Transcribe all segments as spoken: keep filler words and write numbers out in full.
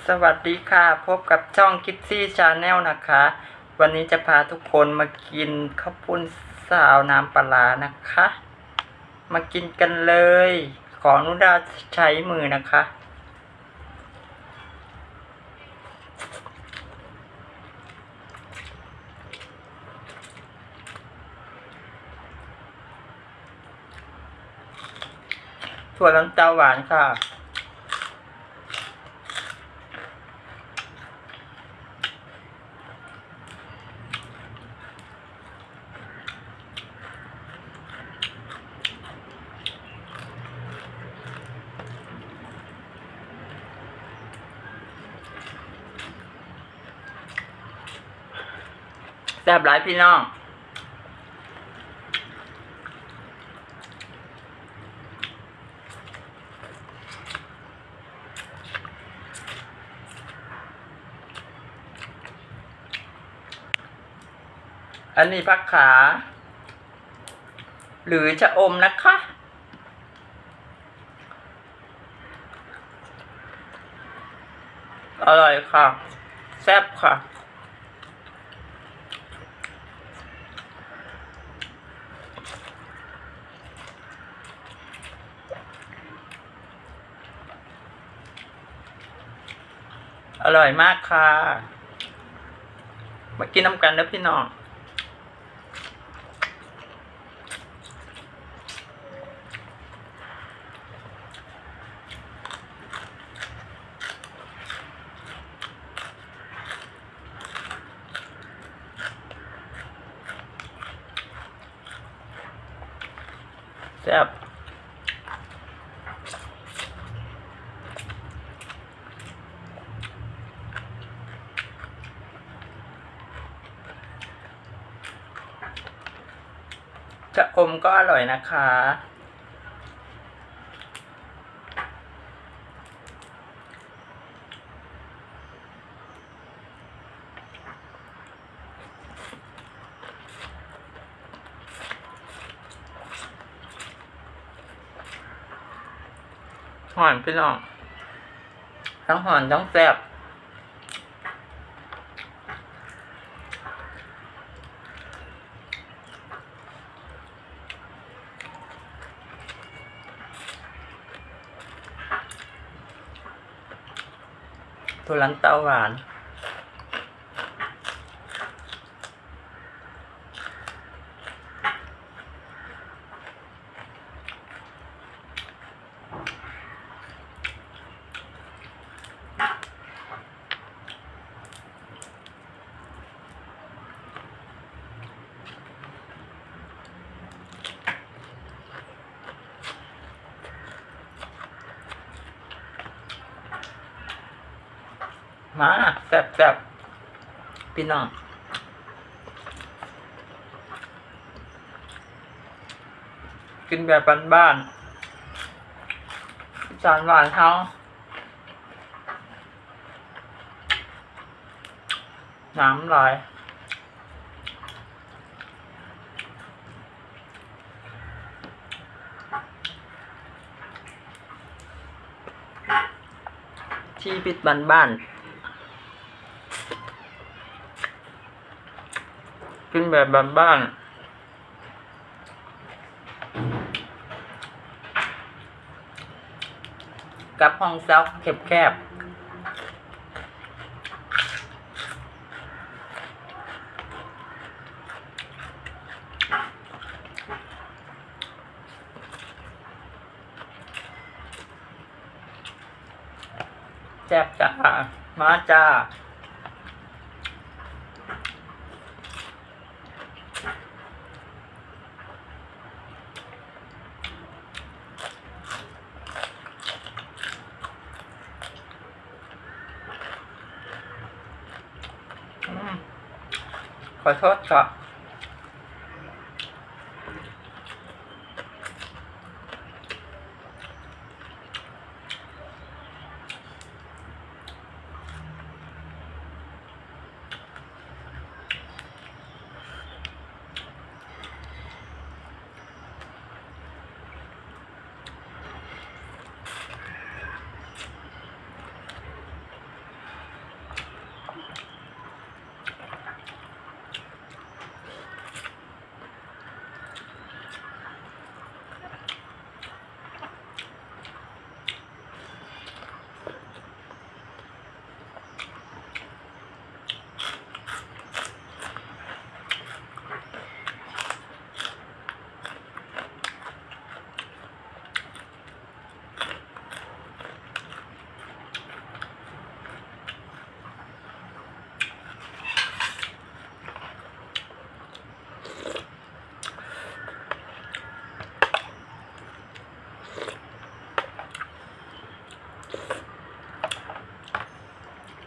สวัสดีค่ะ พบกับช่อง Gypsy Channel นะคะ วันนี้จะพาทุกคนมากินข้าวปุ้นซาวน้ำปลาร้านะคะ มากินกันเลย ขออนุญาตใช้มือนะคะ ถั่วลันเตาหวานค่ะ แซ่บหลายพี่น้อง อันนี้ผักขา หรือชะอมนะคะ อร่อยค่ะ แซ่บค่ะ อร่อยมากค่ะ มากินนำกันเด้อพี่น้อง แซ่บ ชะอมก็อร่อยนะคะ ฮ้อนพี่น้อง ทั้งฮ้อนทั้งแซ่บ ถั่วลันเตาหวาน มา แซ่บๆ พี่น้อง กินแบบบ้านๆ อีสานบ้านเฮา น้ำลาย ชีวิตบ้านๆ กินแบบบ้านๆ กับห้องเซาแคบๆ แซ่บจ้า มาจ้า อืม ขอโทษค่ะ อื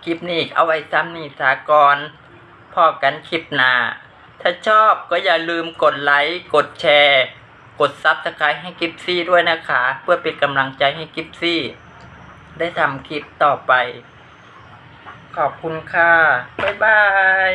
คลิปนี้เอาไว้ซ้ำนี้สาก่อน พ้อกันคลิปหน้า ถ้าชอบก็อย่าลืมกดไลค์ กดแชร์ กด Subscribe ให้กิฟซี่ด้วยนะคะ เพื่อเป็นกำลังใจให้กิฟซี่ได้ทำคลิปต่อไป ขอบคุณค่ะ บ๊ายบาย